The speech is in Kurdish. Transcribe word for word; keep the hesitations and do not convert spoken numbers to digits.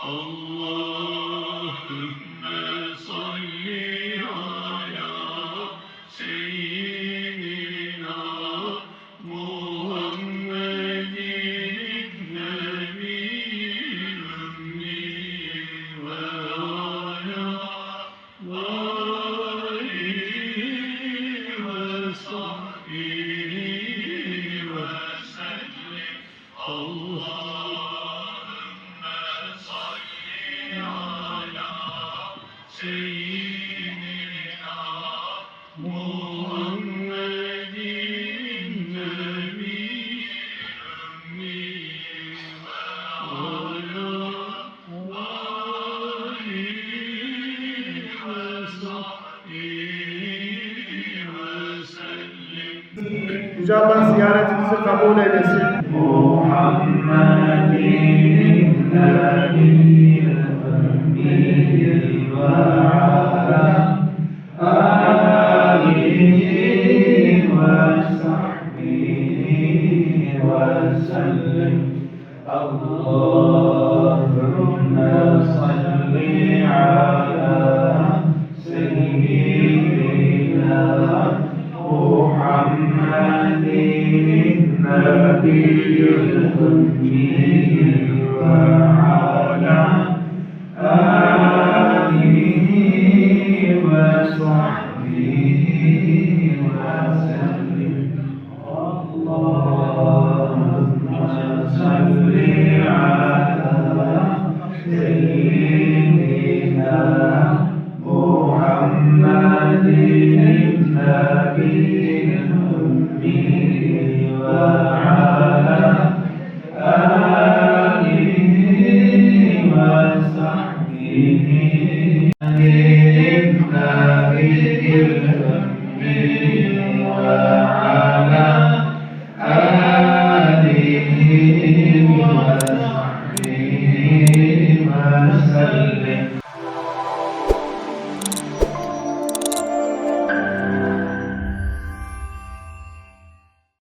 اللهم صل على سيدنا محمد النبي الأمي وعلى آله وصحبه وسلم. اللهم صل على سيدنا محمد النبي الأمي وعلى آله وصحبه وسلم. Yüce Allah ziyaretimizi kabul eylesin. محمد النبي الأمي وعلى آله وصحبه وسلم. اللهم صل على سيدنا محمد النبي الأمي وعلى آله وصحبه وسلم. اللهم صل على سيدنا محمد النبي الأمي وعلى آله وصحبه